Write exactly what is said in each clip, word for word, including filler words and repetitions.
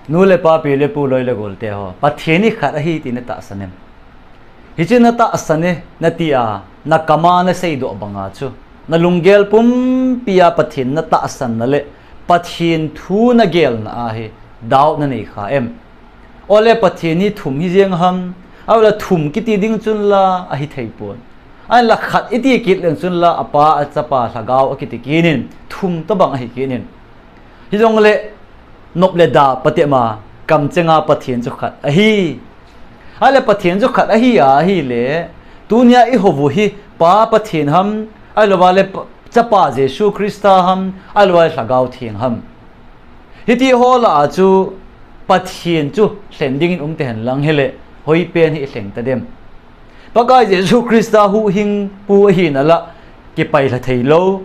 Nu le pa, pi le pu, loi le gol te ho, Pathen hi khat ahi ti natahsan em? Hiche natahsan e nati a, nakam a nasei doh banga chu, nalunggel pumpi a Pathen natahsan na le Pathen thu nagelna a hi doubt nanei kha em? Ole Pathen hi thum hi jeng ham, ahile thum kiti ding chun la ahi thei pon. Ahinla khat iti kit leng chun la, apa, achapa, lhagao akiti kit in, thum tobang ahi kit in. Hijongle nop le da pate ma, kamchenga Pathen chu khat ahi. Ahile Pathen chu khat ahi a ahile, tunia ihou u hi Pa Pathen ham, ahilouva le Pa, Chapa Jesu Christa ham, ahilouva le Lhagao Theng ham? Hiti ho lah a chu Pathen chu lhen dingin um tahen lang hile, hoipen hi ilheng tadem? Pakai Jesu Christa huhhingpu ahina la kipailha theilou.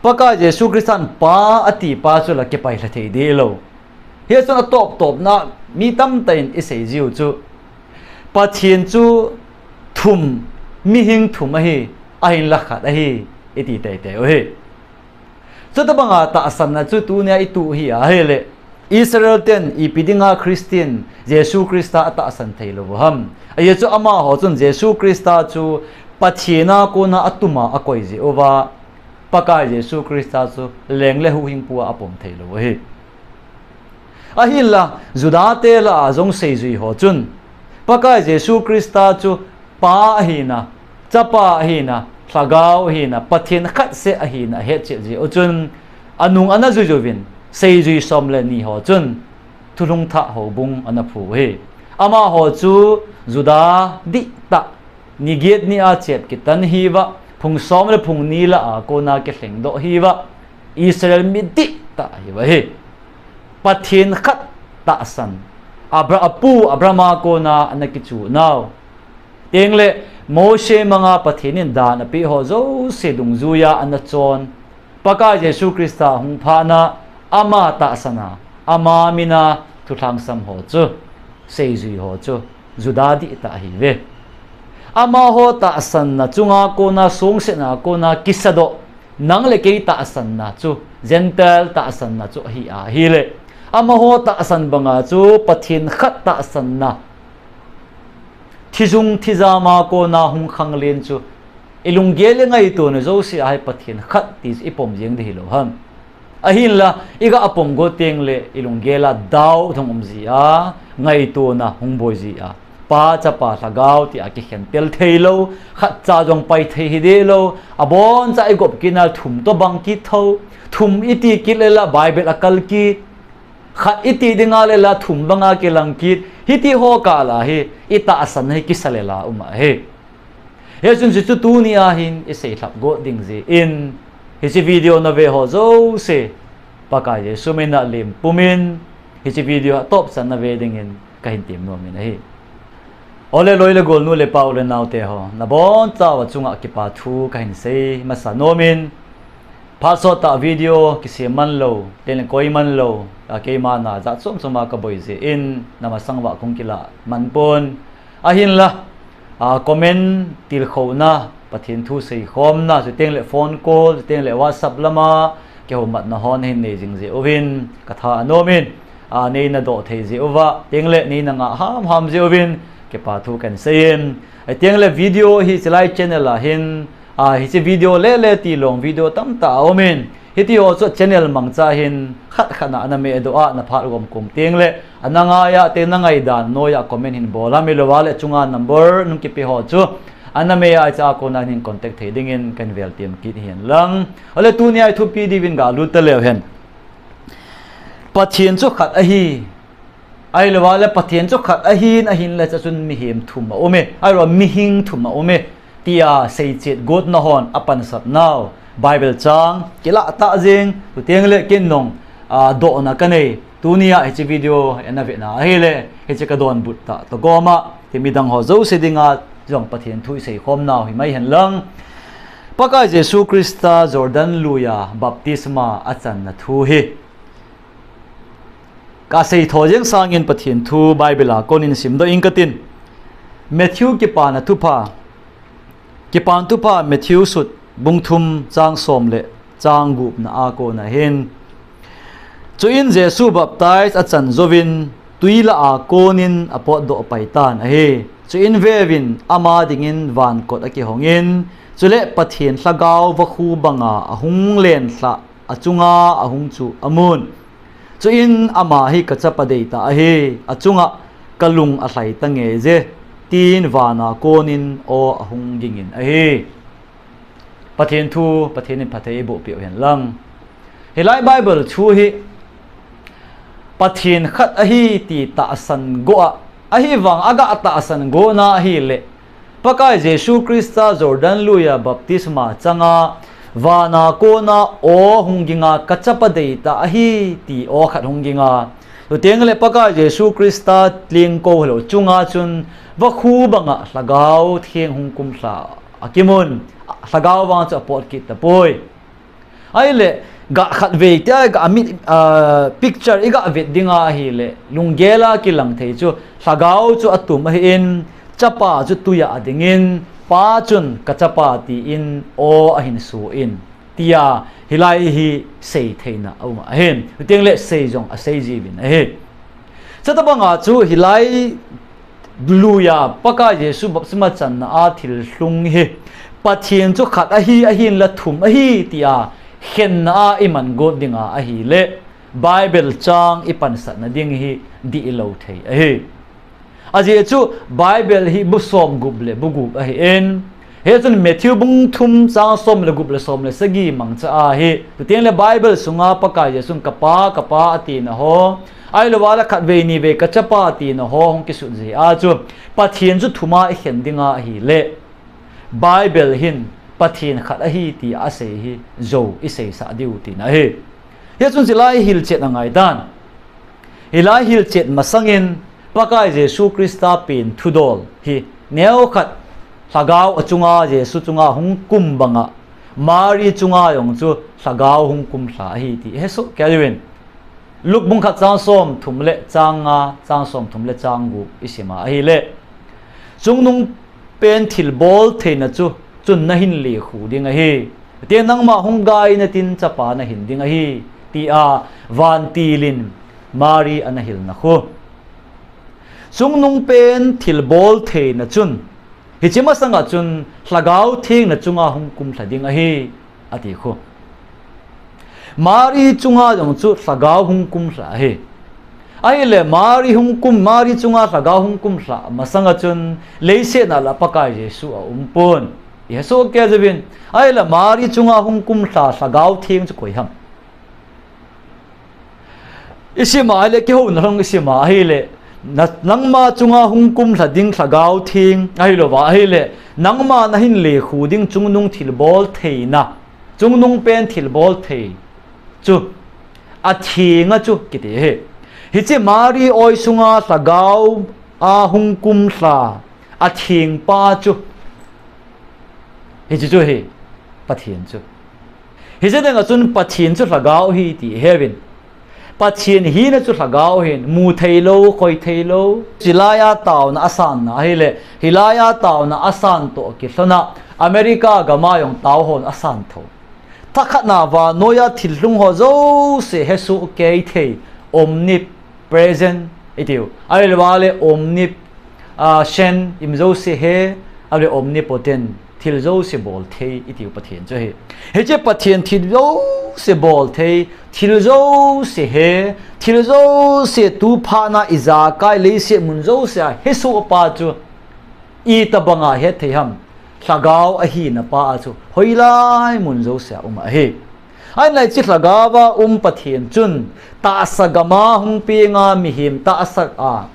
Pakai Jesu Christan Pa ati pa chu la kipailha thei dehlou. Hichun atop topna mi tamtah in isei jiu chu, Pathen chu thum, mihing thum ahi, ahinla khat ahi, iti teitei u ahi. Chutobanga tahsanna chu tunia ituh hi ahile, Israel ten ipi dinga Christian Jesu Christa atahsan theilou u ham? Ajeh chu amaho chun Jesu Christa chu Pathen a kona atuma akoi jeh uva, Pakai Jesu Christa chu leng le huhhingpu a apom theilou u ahi. Ahinla Juda te lah a jong seijui ho chun Pakai Jesu Christa chu Pa ahina, Chapa ahina, Lhagao ahina, Pathen khat seh ahina ahetchet jeh u chun, anung ana juijui uvin, seijui som le ni ho chun thulhung thah houbung ana phu u ahi. Amaho chu Juda dihtah, ni get ni a chep kitan hiuva, phung som le phung ni lah a kona kilhengdoh hiuva, Israel mi dihtah ahiuva ahi. Pathen khat tahsan, Abra-, apu Abraham a kona ana kichuh nau, tengle Mose manga Pathen in dan apeh ho jouse dungjuiya ana chon, Pakai Jesu Christa hung phatna, ama tahsana, ama mina thulhangsam ho chu, seijui ho chu Juda dihtah ahiuve. Amaho tahsanna chunga kona, songsetna kona kisadoh, nang le kei tahsanna chu, Gentile tahsanna chu ahi ahile, amaho tahsan banga chu Pathen khat tahsanna, thijung thijam a kona hung khanglen chu, ilunggel le ngaitona jouse a hi Pathen khat ti chu ipom jeng ding hilou ham? Ahinla, iga pom go tengle ilunggel a doubt hung um jia, ngaitona hung boi jia, Pa, Chapa, Lhagao tia kikhentel theilou, khatcha jong pai thei hi dehlou, aboncha igop kitna thum tobang kit tho, thum iti kit le la Bible akal kit, khat iti dinga le la thum banga kilang kit, hiti ho kah lah a hi itahsan hi kisa le la um ahi. Hichun chuchu tunia hin isei lhap got ding jeh in, hiche video nave ho jouse, Pakai Jesu mina lem pumin, hiche video atop chan nave dingin kahin tem nomin ahi. Ole loi le gol, nu le pa, u le nao te ho, nabonchauva chunga kipa thu kahin sei masa nomin, phat sottah video kisem man lou, tengle koi man lou, a keima na jat chom chom a kaboi jeh in, namasang uva kahung kilah man pon. Ahinla, a, comment tilkhouna, Pathen thu seikhomna, chutengle phone call, chutengle WhatsApp lama kihoumatna hon ahin nei jing jeh uvin, katha anomin, a, neina doh thei jeh uva, tengle neina ngah hamham jeh uvin, kipa thu kahin seiyin. Chutengle video hi chilai channel a hin, a, hiche video lele tilong video tamtah aumin, hiti ho chu channel mangcha hin khat khat na ana mehdoh a, naphat gomkom tengle, ana ngaiya te, nangaidan noiya comment hin bol a, milouva le chunga number nung kipe ho chu ana meh a, hichea kona hin contact thei dingin kahin vel tem kit hihen lang. Ole tunia ithupi diuvin galut taleu hen. Pathen chu khat ahi. Ahilouva le Pathen chu khat ahin, ahinla chachun mihem thum aume. Ahilouva mihing thum aume, tia seichet gotna hon apansat nau Bible chang kilah tah jeng, chutengle ken jong, a, dohna kanei. Tunia hiche video ana vena ahile, hiche kadonbut tah toh goma, ti midang ho jouse dinga jong Pathen thu iseikhom nau himai hen lang. Pakai Jesu Christa Jordan luiya baptisma achanna thu hi kasei tho jeng sangin Pathen thu Bible a konin simdoh ing katin. Matthew Kipana Thupha, Kipana Thupha Matthew sut bung thum chang som le chang gupna a kona hin, Chuin Jesu baptize achan jouvin, twi lah a konin apotdoh pai tan ahi. Chuin veuvin, ama dingin vankot akihongin, chule Pathen Lhagao vakhu banga ahung lenlhah achunga ahung chu amun. Chuin ama hi kachapa deitah ahi, achunga kalung alhai tange je, tin vana konin aw ahung gingin ahi. Pathen thu, Pathen in phatthei eiboh peh u hen lang. Hilai Bible thu hi Pathen khat ahi ti tahsan go a, ahivang aga tahsan gona ahile, Pakai Jesu Christa Jordan luia baptisma changa, vana kona aw hung ginga, kachapa deitah ahi ti aw khat hung ginga. Chuteng le Pakai Jesu Christa lengko hilou chunga chun vakhu banga Lhagao Theng hung kumlha akimun, Lhagao vang chu apot kit tapoi. Ahile, gah khatvei tia, gah mit, ah, picture iga vet dinga ahile, lunggel a kilang thei chu, Lhagao chu atum ahin, chapa chu twi a adingin, pa chun kachapa tin aw ahin sun, tia hilai hi sei theina aum ahin. Chuteng le sei jong asei jiuvin ahi. Chutabanga chu hilai luia Pakai Jesu baptisma channa a thil lhung hi Pathen chu khat ahi, ahinla thum ahi tia khenna a iman got dinga ahile, Bible chang ipansatna ding hi dihlou thei ahi. Ajeh chu Bible hi bu somgup le bu gup ahin, hichun Matthew bung thum chang som le gup le som le sagi mangcha ahi. Chuteng le Bible sunga Pakai Jesun kapa, kapa atina ho, ahilouva le khatvei nivei kachapa atina ho hung kisut jeh a chu Pathen chu thum a ikhen dinga ahile, Bible hin Pathen khat ahi ti asei hi jou iseisah diu tina ahi. Hichun hilai hilchet angaitan. Hilai hilchet masangin Pakai Jesu Christa pen thudol hi neokhat Lhagao achunga, Jesu chunga hung kum banga, Mari chunga jong chu Lhagao hung kumlha ahi ti hesoh kei uvin. Luke bung khat chang som thum le chang nga, chang som thum le chang gup isima ahile, chungnungpen thilbol theina chu chun nahin lekhu ding ahi. Chuteng nangma hung gai natin chapa nahin ding ahi, tia vantil in Mari ana hilna khu. Chungnungpen thilbol theina chun, hiche masanga chun Lhagao Theng nachunga hung kumlha ding ahi, ati khu. Mari chunga jong chu Lhagao hung kumlha ahi. Ahile Mari hung kum, Mari chunga Lhagao hung kumlha masanga chun leiset a la Pakai Jesu aumpon. Ihesoh kei uvin. Ahile Mari chunga hung kumlha Lhagao Theng chu koi ham? Isima ahile, kihouna lhung isima ahile, na, nangma chunga hung kumlha ding Lhagao Theng, ahilouva ahile, nangma nahin lekhu ding chungnung thilbol theina, chungnungpen thilbol thei chu, athenga chu kiti ahi. Hiche Mari oi sunga Lhagao a hung kumlha, athengpa chu, hiche chu hi Pathen chu. Hiche dinga chun Pathen chu Lhagao ahi ti heuvin. Pathen hina chu Lhagao ahin, mu theilou, khoi theilou. Hilaiya taona asanna ahile, hilaiya taona asan toh kilhona America gama jong tao hon asan tho. Thakhatna vannoiya thil lhung ho jouse hesoh kei thei, omnipresent itiu. Ahilouva le omni, ah, sent, im jouse he, ahile omnipotent, thil jouse bol thei itiu Pathen chu ahi. Hiche Pathen thil jouse bol thei, thil jouse he, thil jouse tu phatna ijakai leiset mun jouse a hesohpa chu itobanga het thei ham? Lhagao ahinapa a chu hoilai mun jouse a um ahi. Ahinla hiche Lhagao a um Pathen chun tahsa gama hung penga mihem tahsa a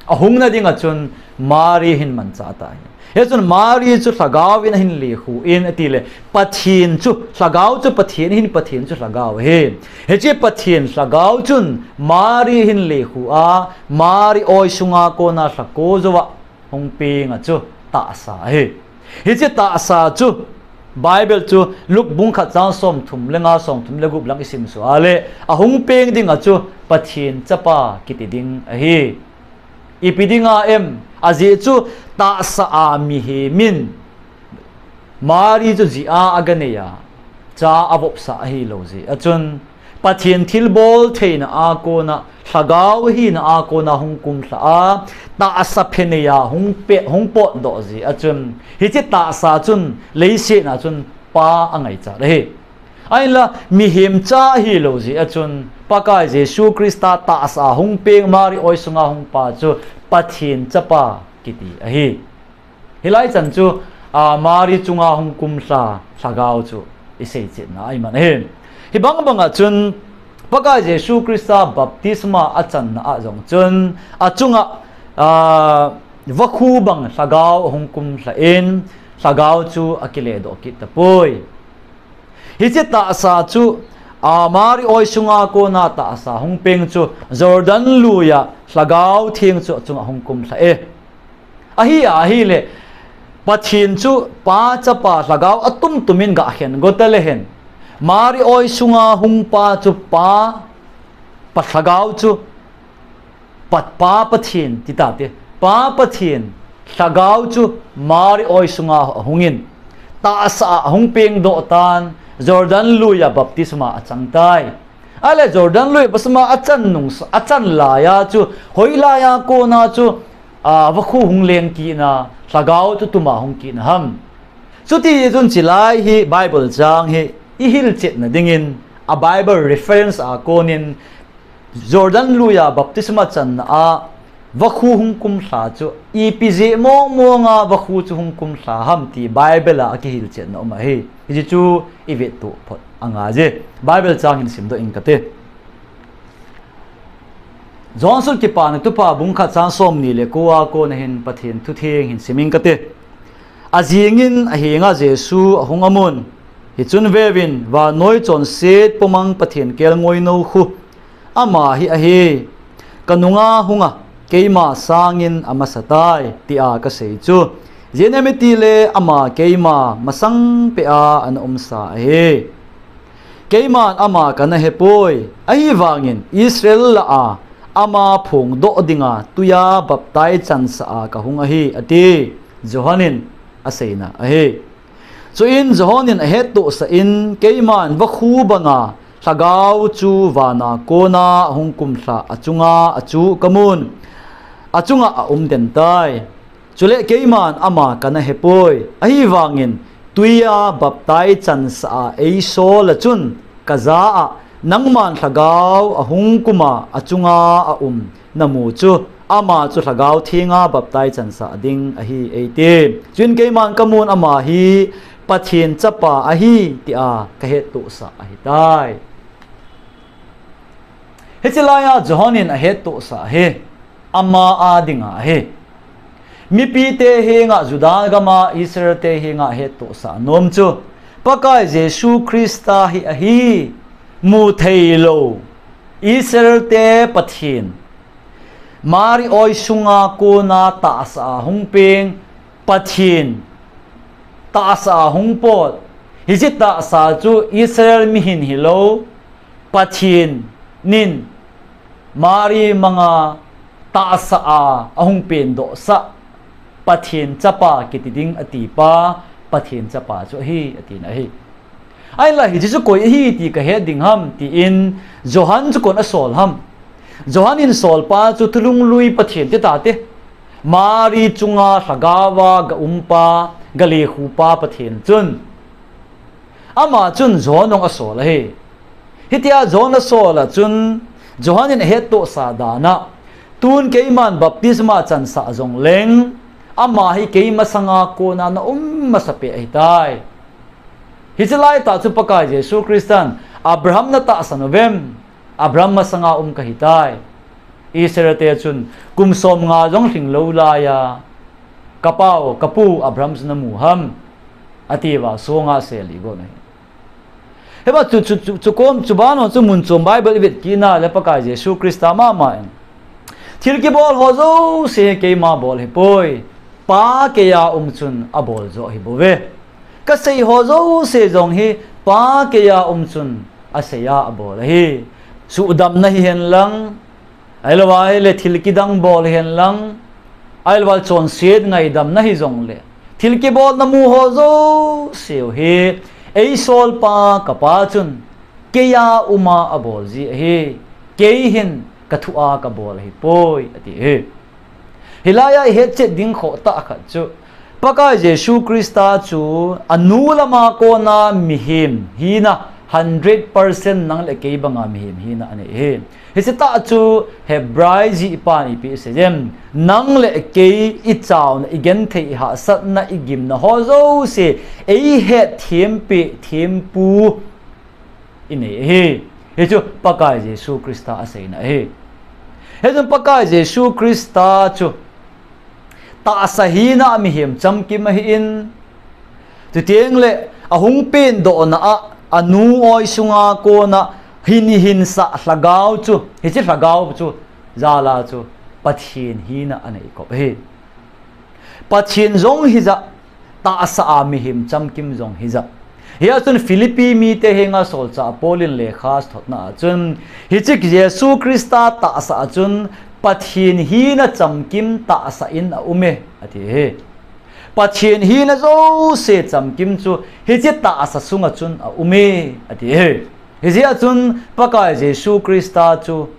ahungna dinga chun Mari hin manchah tah ahi. Hichun Mari chu Lhagao in ahin lekhu in atile, Pathen chu, Lhagao chu Pathen ahin, Pathen chu Lhagao ahi. Hiche Pathen Lhagao chun Mari ahin lekhu a, Mari oi sunga kona lhako jouva hung penga chu tahsa ahi. Hiche tahsa chu Bible chu Luke bung khat chang som thum le nga, som thum le gup lang isim suh a le, ahung peng dinga chu Pathen chapa kiti ding ahi. Ipi dinga em? Ajeh chu tahsa a mihem in Mari chu jih a aganei a, cha avopsah ahilou jeh a chun, Pathen thilbol theina a kona, lhagao hina a kona hung kumlha a, tahsa pheneiya hung pe, hung potdoh jeh a chun, hiche tahsa chun leiset a chun Pa angaichat ahi. Ahinla, mihem cha ahilou jeh a chun, Pakai Jesu Christa tahsa a hung peng Mari oi sunga hung pa chu Pathen Chapa kiti ahi. Hilai chan chu, a, Mari chunga hung kumlha lhagao chu i seichetna ahi man ahi. Hibang banga chun, Pakai Jesu Christa baptisma achanna a jong chun, achunga, a, vakhu bang lhagao ahung kumlha in, lhagao chu akiledoh kit tapoi. Hiche tahsa chu, a, Mari oi sunga kona tahsa hung peng chu Jordan luiya Lhagao Theng chu achunga hung kumlha e. Ahi a, ahile, Pathen chu Pa, Chapa, Lhagao atum tumin gah khen got a le hen, Mari oi sunga hung pa chu Pa, Pa Lhagao chu, Pa, Pa Pathen, ti tate. Pa Pathen, Lhagao chu Mari oi sunga ahungin, tahsa a ahung pengdoh tan, Jordan luiya baptisma achang tai. Ahile Jordan lui baptisma achan nung, achan laiya chu, hoilaiya kona chu, a, vakhu hung leng kitna, Lhagao chu tuma hung kitna ham. Chuti chun chilai hi Bible chang hi i hilchetna dingin, a Bible reference a konin, Jordan luiya baptisma channa a vakhu hung kumlha chu ipi jeh mong monga vakhu chu hung kumlha ham ti Bible a akihilchetna um ahi. Hiche chu i vettoh phot angai je. Bible chang hin simdoh ing kate. Johan sut Kipana Thupha bung khat chang somni le ko a kona hin Pathen thu theng hin sim ing kate. Ajingin ahenga Jesu ahung amun. Hichun veuvin, vannoi chonset pumang Pathen kelngoi nou khu ama hi ahi. Ka nunga hunga keima sangin amasa tai, tia kasei chu, ijeh inem itile ama keima masang peh a ana umsa ahi. Keiman ama kana hepoi, ahivangin Israel lah a ama phongdoh dinga tuiya baptize chansah a kahung ahi, ati. Johan in aseina ahi. Chuin Johan in ahettohsah in, keiman vakhu banga Lhagao chu vana kona ahung kumlha achunga achuh kamun, achunga aum den tai. Chule keiman ama kana hepoi, ahivangin tuiya baptize chansah a eisol a chun kajah a, nangman Lhagao ahung kuma achunga aum namu chu, ama chu Lhagao Thenga baptize chansah ding ahi, eiti. Chuin keiman kamun ama hi Pathen Chapa ahi, tia kahettohsah ahitai. Hiche laiya Johan in ahettohsah hi ama a dinga ahi. Mipite henga, Juda gama Israelte henga ahettohsah nom chu, Pakai Jesu Christa hi ahi, mutheilou Israelte Pathen, Mari oi sunga kona tahsa a hung peng Pathen, tahsa a hung pot. Hiche tahsa chu Israel mihin hilou, Pathen in Mari manga tahsa a ahung pendohsah Pathen Chapa kiti ding atipa, Pathen Chapa chu ahi, atina ahi. Ahinla hiche chu koi ahi ti kahet ding ham, tin Johan chu koin asol ham. Johan in solpa chu thulhunglui Pathen ti tate. Mari chunga Lhagao a ga umpa, ga lekhupa Pathen chun, ama chun Johan jong asol ahi. Hitia Johan asol a chun, Johan in ahettohsah dan a, tun keiman baptisma chansah jongleng, ama hi kei masanga kona na um masapeh ahitai. Hiche laitah chu Pakai Jesu Christan, Abraham natahsan uvem? Abraham masanga um kahitai. Israelte chun, kum somnga jong lhinglou laiya, kapau, kapu Abraham chu namu ham, atiuva songa asei got ahi. Hiva chu, chu, chu, chukom, chuban ho chu mun chom Bible ivet kitna le Pakai Jesu Christa mama in, thil kibol ho jouse keima bol hipoi, Pa keiya um chun abol joh ahibouve. Kasei ho jouse jong hi Pa keiya um chun aseiya abol ahi. Suhdamna hihen lang, ahilouva ahile thil kidang bol hihen lang, ahilouva chonset ngaidamna hijongle, thil kibol namu ho jouseu hi eisolpa kapa chun keiya uma abol ji ahi. Kei hin kathua kabol ahipoi, ati hi. Hilaiya ihetchet ding khoh tah khat chu, Pakai Jesu Christa chu anu lama kona mihem hina hundred percent nang le kei banga mihem hina anei hi. Hiche tah chu Hebrai jihpan ipi asei em? Nang le kei ichauna, igenthei, ihahsatna, igimna ho jouse eihet thempi, thempu inei ahi. Hichu Pakai Jesu Christa aseina ahi. Hichun Pakai Jesu Christa chu tahsa hina a mihem chamkim ahin, chuteng le ahung pendohna a, anu oisunga kona hin, hinsah lhagao chu, hiche lhagao chu, jala chu Pathen hina anei kop ahi. Pathen jong hija, tahsa a mihem chamkim jong hija. Hia chun Philippi mite henga solchah Paul in lekha thotna a chun, hiche Jesu Christa tahsa a chun Pathen hina chamkim tahsa in aume, ati hi. Pathen hina jouse chamkim chu hiche tahsa sunga chun aume, ati hi. Hijeh a chun Pakai Jesu Christa chu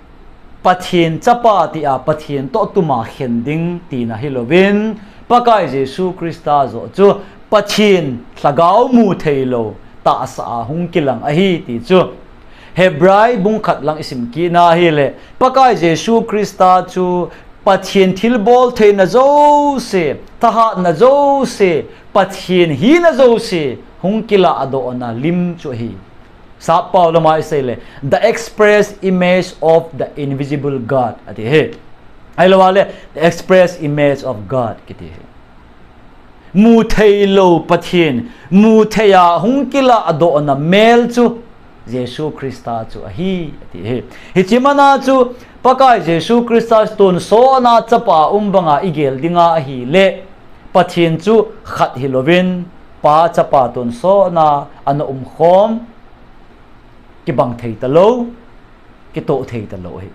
Pathen Chapa tia Pathen toh tuma khen ding tina hilouvin, Pakai Jesu Christa joh chu Pathen lhagao mu theilou tahsa a hung kilang ahi ti chu Hebrai bung khat lang isim kitna ahile, Pakai Jesu Christa chu Pathen thilbol theina jouse, thahatna jouse, Pathen hina jouse hung kilahdohna lim chu ahi. Sappao lama isei le, the express image of the invisible God, ati hi. Ahilouleh, the express image of God, kiti hi. Mu theilou Pathen, mu thei a hung kilahdohna mel chu Jesu Christa chu ahi, ati hi. Hiche mana chu Pakai Jesu Christa tonsotna chapa um banga igel dinga ahile, Pathen chu khat hilouvin, Pa Chapa tonsotna ana umkhom, kibang thei talou, kitoh thei talou ahi.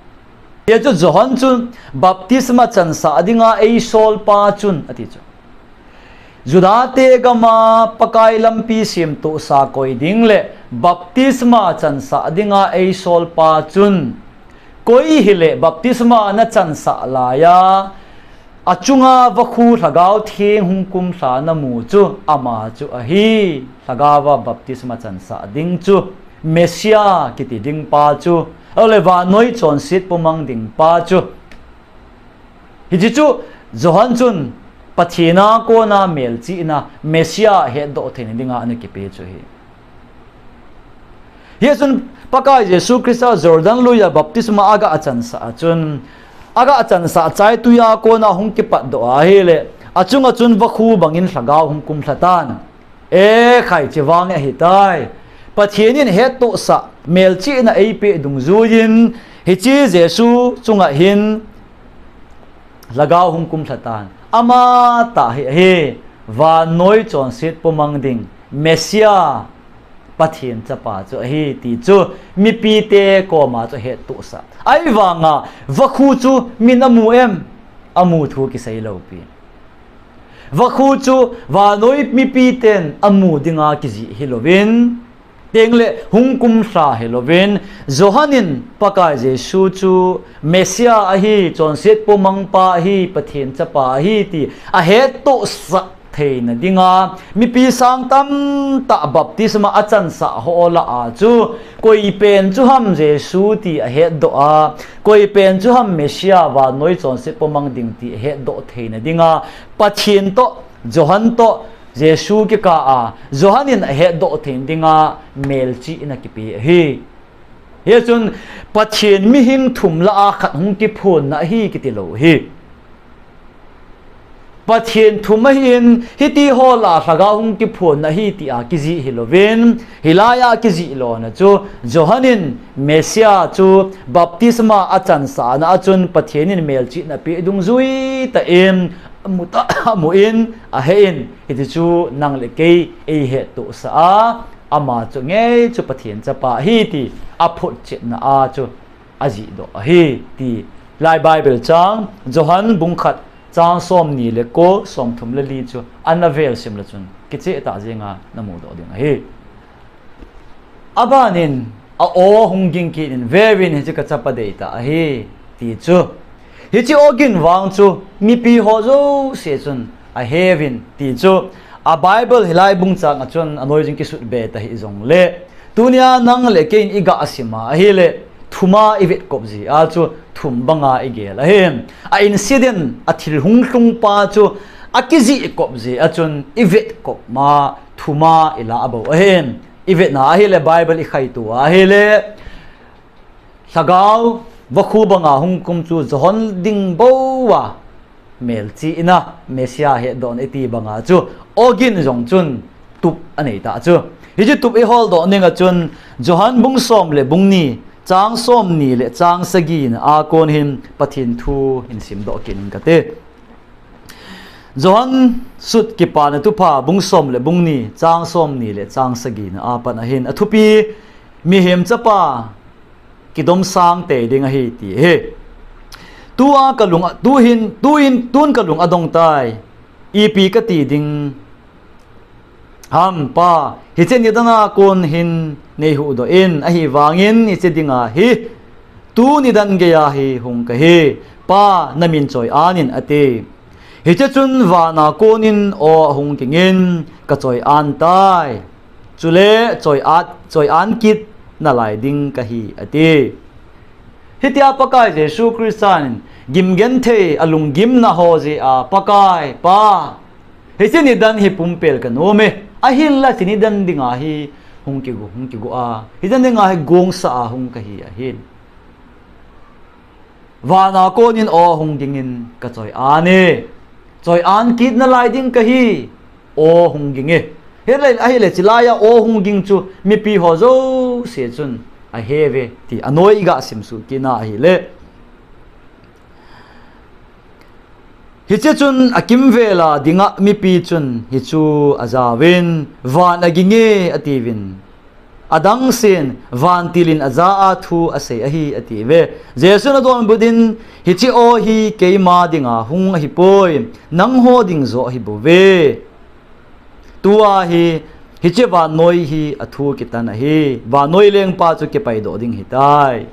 Hijeh chun Johan chun baptisma chansah dinga eisolpa chun ati chu, Judate gama Pakai lampi semtohsa koi ding le baptisma chansah dinga eisolpa chun, koi hile baptisma nachansah laiya achunga vakhu Lhagao Theng hung kumlha namu chu ama chu ahi. Lhagaova baptisma chansah ding chu, Messiah kiti dingpa chu, ahilou le vannoi chonset pomang dingpa chu. Hiche chu Johan chun Pathen a kona melchihna Messiah hetdoh theina dinga ana kipe chu ahi. Hijeh chun Pakai Jesu Christa Jordan luiya baptisma aga chansah a chun, aga chansah chaitwi a kona hung kipatdoh ahile, achunga chun vakhu bangin Lhagao hung kumlha tan. E, khaiche vang ahitai. Pathen in hettohsah melchihna eipeh dungjuiyin, hiche Jesu chunga hin Lhagao hung kumlha tan. Amatah hi ahi, vannoi chonset pomang ding Messiah, Pathen Chapa chu ahi ti chu mipite koma chu hettohsah. Ahivanga vakhu chu min amu em? Amu thu kisei lou pi. Vakhu chu vannoi mipiten amu dinga kijih hilouvin, tengle hung kumlha hilouvin, Johan in Pakai Jesu chu Messiah ahi, chonset pomangpa ahi, Pathen Chapa ahi ti ahettohsah theina dinga, mipi sang tamtah baptisma achansah ho lah a chu, koipen chu ham Jesu ti ahetdoh a, koipen chu ham Messiah vannoi chonset pomang ding ti ahetdoh theina dinga, Pathen toh, Johan toh, Jesu kikah a, Johan in ahetdoh theina dinga melchihna kipe ahi. Hijeh chun Pathen mihing thum lah a khat hung kiphonna ahi kiti lou ahi. Pathen thum ahin, hitiho lah a Lhagao hung kiphonna ahi tia kijih hilouvin, hilaiya kijih lona chu Johan in Messiah chu baptisma achansahna a chun Pathen in melchihna peh dungjui tah in amu tah, amun, ahen, hiti chu nang le kei eihettohsah a, ama chu ngei chu Pathen Chapa ahi ti aphotchetna a chu ajihdoh ahi ti. Lai Bible chang, Johan bung khat chang somni le ko, somthum le li chu ana velsim le chun kichehtah jenga namudoh ding ahi. Abanin, A aw hung ging kit in, veuvin, hiche ka chapa deitah ahi, ti chu. Hiche aw ging vang chu mipi ho jouse chun aheuvin, ti chu. A Bible hilai bung chang a chun anoi jing kisut be ta hih jongle, tunia nang le keiin i ga sim a ahile, thum a i vetkop jia chu thum banga i gel ahi. A incident, a thil hung lhung pa chu a kijih kop jia chun i vetkop ma thum a i la bou ahi. I vetna ahile, Bible i khaitou ahile, lhagao vakhu banga hung kum chu Johan ding bou a, melchihna, Messiah hetdohna i ti banga chu aw ging jong chun tup anei ta chu. Hiche tup i holdoh ding a chun, Johan bung som le bung ni, chang somni le chang sagina a kon hin Pathen thu hin simdoh kit ing kate. Johan sut Kipana Thupha bung som le bung ni, chang somni le chang sagina a pat ahin, a thupi, Mihem Chapa kidomsang tei ding ahi, ti ahi. Tua ka lung a, tuhin, tuin, tun ka lung adong tai. Ipi ka ti ding ham, Pa, hiche nidan a kon hin nei huhdoh in, ahivangin hiche dinga hi tuni dan geiya hi hung kahi. Pa, na min choi-an in, ati. Hiche chun vana konin aw ahung gingin, ka choi-an tai. Chule choi-at, choi-an kit nalai ding kahi, ati. Hitia Pakai Jesu Christan gimgenthei a lunggimna ho jeh a, Pakai, Pa, hiche nidan hi pumpel ka nom e, ahinla hiche nidan dinga hi hung kigo, hung kigo a, hiche nidan dinga hi gongsa a hung kahi ahin. Vana konin aw hung gingin ka choi-an e. Choi-an kit nalai ding kahi. Aw hung ging e. Hilai, ahile chilai a aw hung ging chu mipi ho jouse chun aheuve ti anoi i ga simsuh kit na ahile. Hiche chun akimvel a dinga mipi chun hichu ajauvin, van aging e, atiuvin. Adangsen, vantil in aja a thu asei ahi, atiuve. Jesun adonbut in, hiche aw hi keima dinga hung ahipoi, nangho ding joh ahibouve. Tua hi, hiche vannoi hi athu kitan ahi. Vannoi lengpa chu kipaidoh ding ahitai.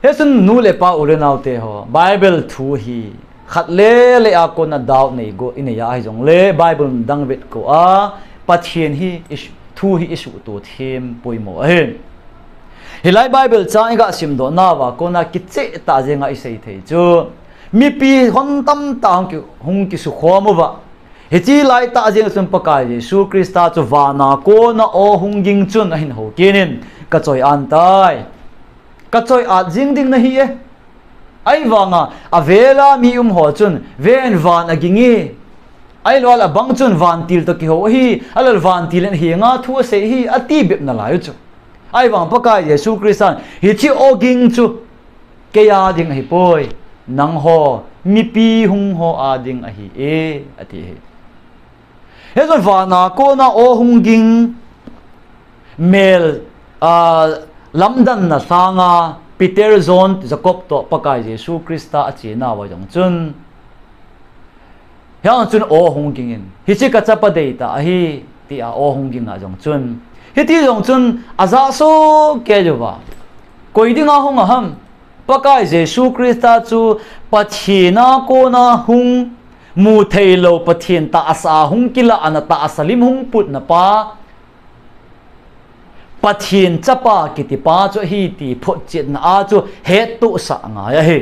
Hichun nu le pa, u le naote ho, Bible thu hi khat le le a kona doubt nei go i nei a hijongle, Bible dang vet go a, Pathen hi i su-, thu hi i suhto them poimo ahi. Hilai Bible chang i ga simdoh nauva kona kicheh tah jenga i sei thei chu, mipi hon tamtah hung ki, hung kisukhom uva, hiche lai tah jeng chun Pakai Jesu Christa chu vana kona aw hung ging chun ahin hou kit in, ka choi-an tai. Ka choi-at jing ding nahi e. Ahivanga, avela mi um ho chun, ven, van aging e. Ahilou le abang chun vantil toh kihou ahi, ahilou le vantil in ahenga thu asei ahi, ati bep nalai u chu. Ahivang Pakai Jesu Christan, hiche aw ging chu kei a ding ahipoi, nangho, mipi hung ho a ding ahi e, ati ahi. Hichun vana kona aw hung ging, mel, a, lamdanna sanga Peter, John, Jacob toh Pakai Jesu Christa achenauva jong chun, hiya chun aw hung ging in, hiche ka chapa deitah ahi, tia aw hung ging a jong chun, hiti jong chun ajah soh kei uva, koi dinga hung aham? Pakai Jesu Christa chu Pathen a kona hung, mutheilou Pathen tahsa a hung kilahna, tahsa lim hung putna pa, Pathen chapa kitipa chu ahi ti photchetna a chu hettohsah ngai ahi.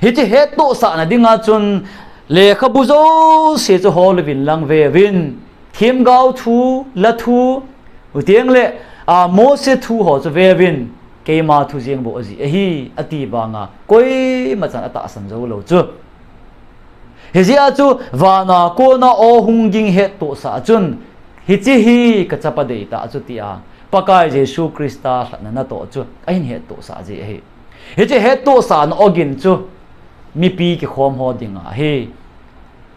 Hiche hettohsahna dinga chun lekhabu jouse chu hol uvin lang veuvin, themgao thu, la thu, chuteng le, a, Mose thu ho chu veuvin, keima thu jeng bou ajih ahi, ati vanga koimachan atahsan joulou chu. Hijeh a chu vana kona aw hung ging hettohsah a chun, hiche hi ka chapa deitah chu tia Pakai Jesu Christa lhatna natoh chu ahin hettohsah ji ahi. Hiche hettohsahna aw ging chu mipi kikhom ho dinga ahi.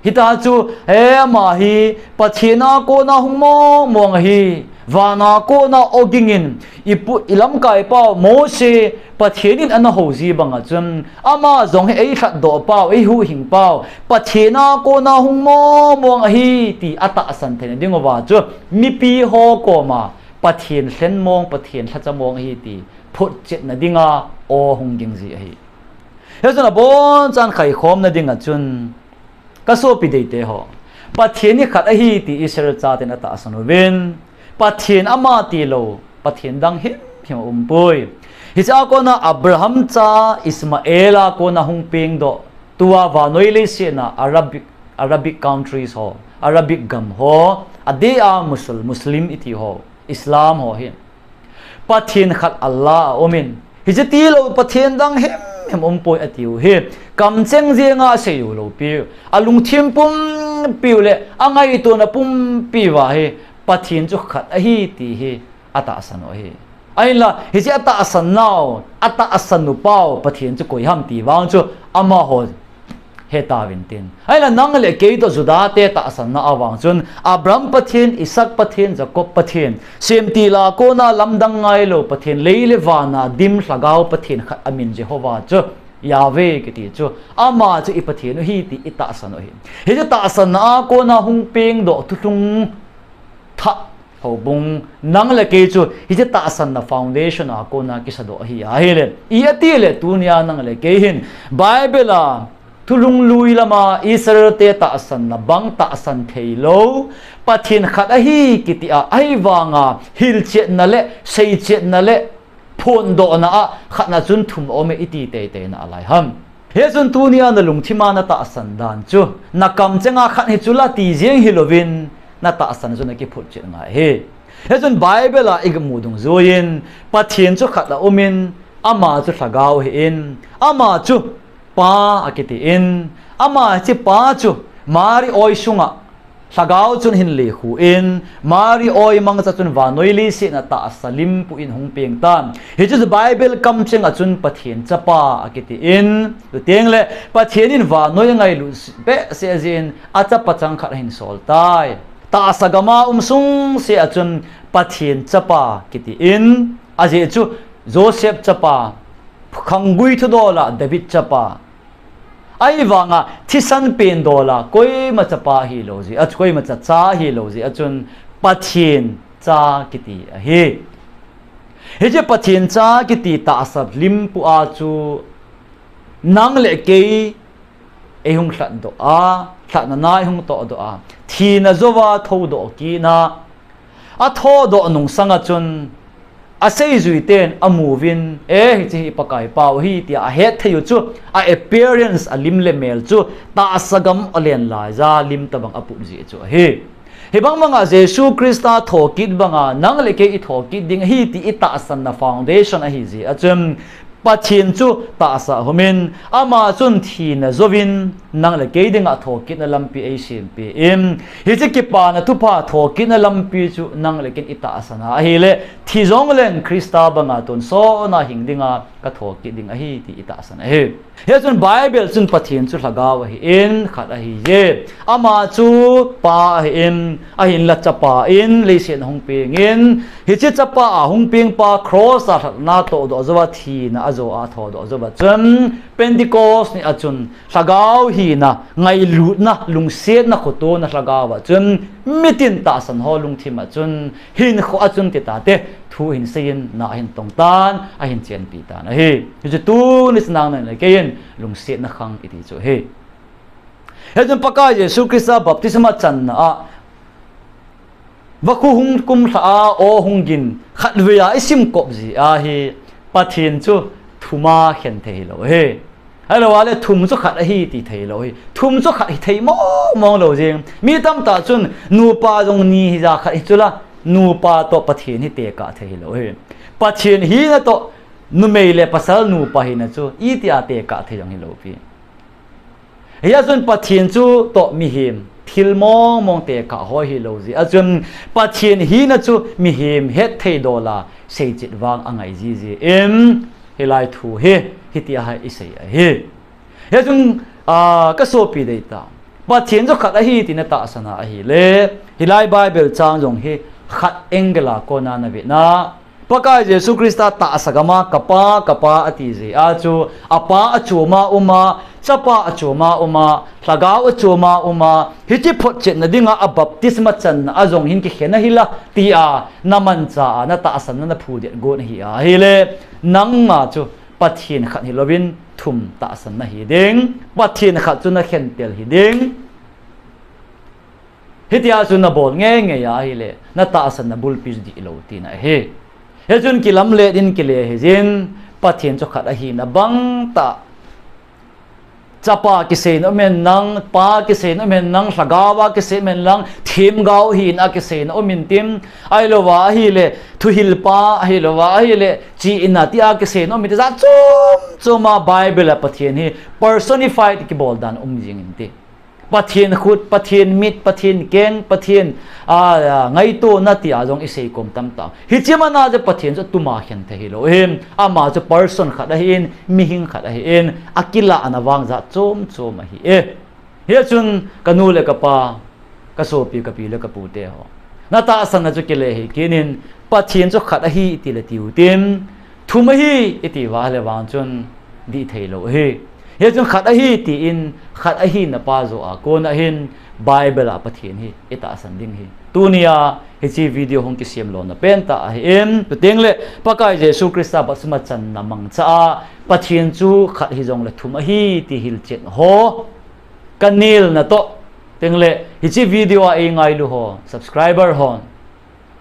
Hita chu, he ama hi Pathen a kona hung mong mong ahi. Vana kona aw ging in, i pu, i lamkaipau Mose Pathen in ana hou ji banga chun, ama jong hi eilhatdoh pau, eihuhhing pau, Pathen a kona hung mong mong ahi ti atahsan theina dinguva chu mipi ho koma Pathen lhen mong, Pathen lhacha mong ahi ti photchetna dinga aw hung ging ji ahi. Hichun abonchan khaikhomna dinga chun, ka sopi deite ho, Pathen hi khat ahi ti Israel chaten atahsan uvin, Pathen ama tilou Pathen dang himhim aumpoi. Hichea kona Abraham cha Ismael a kona hung pengdoh, tua vannoi leiset a Arabic, Arabic countries ho, Arabic gam ho, adeh a Musul, Muslim iti ho, Islam ho hi, Pathen khat Allah aumin, hiche tilou Pathen dang himhim aumpoi atiu hi, kamcheng jenga aseiu loupi, alungthim pumpiu le angaitona pumpiuva hi Pathen chu khat ahi ti hi atahsan u ahi. Ahinla hiche atahsan nau, atahsan u pau Pathen chu koi ham ti vang chu amaho hetauvin tin. Ahinla nang le kei toh Juda te tahsanna a vang chun Abraham Pathen, Isaac Pathen, Jacob Pathen, semtil a kona lamdang ngailou Pathen, lei le vana dim lhagao Pathen khat amin Jehovah chu, Yahweh kiti chu, ama chu i Pathen u ahi ti itahsan u ahi. Hiche tahsanna a kona hung pengdoh thulhung thah houbung nang le kei chu hiche tahsanna foundation a kona kisadoh ahi ahile, i atile tunia nang le kei hin Bible a thulhung lui lama Israel te tahsanna bang tahsan theilou, Pathen khat ahi kiti a, ahivanga hilchetna le seichetna le phondohna a khatna chun thum aume iti teiteina alai ham. Hichun tunia nalungthima natahsan dan chu, nakamchenga khat hichu la ti jeng hilouvin, natahsan chu nakiphotchet ngai ahi. Hichun Bible a imu dungjuiyin, Pathen chu khat aumin, ama chu lhagao ahin, ama chu Pa akitin, ama hiche Pa chu Mari oi sunga lhagao chun ahin lekhu in, Mari oi mangcha chun vannoi leiset a tahsa limpuin hung peng tan. Hichu Bible kamchenga chun Pathen Chapa akitin, chutengle Pathen in vannoi angailut behseh jeh in achapa changkhat ahin sol tai. Tahsa gama um sungsea chun Pathen Chapa kitin, ajeh chu Joseph chapa, khanggui thudola David chapa, ahivanga thisan pendola koima chapa hilou jeh a, koimacha cha hilou jeh a chun Pathen Cha kiti ahi. Hiche Pathen Cha kiti tahsa limpu a chu nang le kei eihung lhatdoh a, lhatna na eihung tohdoh a, thina jouva thoudoh kitna, athodoh nungsanga chun aseijuiten amuvin, e, hiche hi Pakai pau ahi tia ahettheiu chu, a appearance, alim le mel chu tahsa gam alen laija lim tobang aput jeh chu ahi. Hibang banga Jesu Christa thokit banga nang le kei ithokit ding ahi ti itahsanna foundation ahijeh a chun, Pathen chu tahsa aumin, ama chun thina jouvin nang le kei dinga thokitna lampi eisempeh in, hiche kipana thupha thokitna lampi chu nang le kei in itahsan a ahile, thi jongleng Christa banga tonsotna hing dinga kathokit ding ahi ti itahsan ahi. Hichun Bible chun Pathen chu lhagao ahin, khat ahije. Ama chu Pa ahin, ahinla Chapa in leiset a hung pengin, hiche Chapa a hung pengpa cross a lhatna tohdoh jouva thina ajo a thodoh jouva chun Pentecost ni a chun lhagao hina, ngailutna, lungsetna, khotona lhagao a chun mitin tahsan ho lungthim a chun hinkho a chun titate thu ahin seiyin, na ahin tongtan, ahin chenpi tan ahi. Hichu tuni chanang nang le kei in lungsetna khang iti chu ahi. Hichun Pakai Jesu Christa baptisma channa a vakhu hung kumlha a aw hung gin khatvei a isimkop jeh a hi Pathen chu thum a khen thei hilou ahi. Ahilouleh thum chu khat ahi ti theilou ahi. Thum chu khat hithei mong mong lou jeng. Mi tamtah chun nupa jong ni hija khat hichula, nupa toh Pathen hi tekah thei hilou ahi. Pathen hina toh numei le pasal nupa hina chu itia tekah thei jong hilou pi. Hia chun Pathen chu toh mihem thil mong mong tekah hoi hilou jeh a chun Pathen hina chu mihem hetthei dola seichet vang angai jiji in, hilai thu hi hitia hi isei ahi. Hichun, a, kasopi deitah, Pathen chu khat ahi ti natahsan a ahile, hilai Bible chang jong hi khat angle a kona navet na, Pakai Jesu Christa tahsa gam a, "Ka Pa, ka Pa," ati jeh a chu, a Pa a chom a um a, Chapa a chom a um a, Lhagao a chom a um a, hiche photchetna dinga a baptisma channa a jong hin kikhen ahi la, tia na mancha a, na tahsanna na phudet gon ahi a, ahile, nangma chu Pathen khat hilouvin thum tahsan nahi ding, Pathen khat chu na khentel hi ding. Hitia chu na bol ngeingei a ahile, na tahsanna bulpi chu dihlou tina ahi. Hichun kilamlet in kile hijin, Pathen chu khat ahina bang tah. Chapa kisei nom hen lang, Pa kisei nom hen lang, Lhagao a kisei nom hen lang, themgao hina kisei nom intin, ahilouva ahile, thuhilpa, ahilouva ahile, chi-in a tia kisei nom intin, jat chom chom a Bible a Pathen hi personified kibol dan um jing inte. Pathen khut, Pathen mit, Pathen keng, Pathen, a, a, ngaitona tia jong isei kom tamtah. Hiche mana chu Pathen chu tuma khen thei hilou ahin, ama chu person khat ahin, mihing khat ahin, akilahna vang jat chom chom ahi e. Hichun ka nu le ka pa, ka sopi, ka pi le ka pute ho, na tahsanna chu kile hih kit in, Pathen chu khat ahi iti le tiu tin, thum ahi iti uva le vang chun dih theilou ahi. Hichun khat ahi tin, khat ahina pa joh a kona hin Bible a Pathen hi i tahsan ding ahi. Tunia hiche video hung kisem lona pentah ahin, chuteng le Pakai Jesu Christa baptisma channa mangcha a, Pathen chu khat hijongle thum ahi ti hilchet ho ka nelna toh, chuteng le hiche video a eingailu ho, subscriber hon,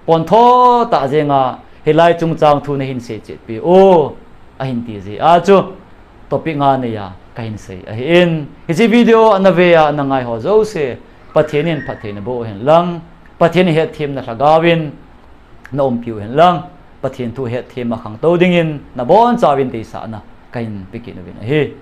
pontho tah jenga hilai chungchang thu nahin seichetpi u, ahin ti jeh a chu, topic nga neiya kahin sei ahin. Hiche video ana ve a ana ngai ho jouse, Pathen in phatthei naboh u hen lang, Pathen in hetthemna Lhagao in na umpiu hen lang, Pathen thu hetthem a khangtou dingin nabonchauvin deisahna kahin pe kit uvin ahi.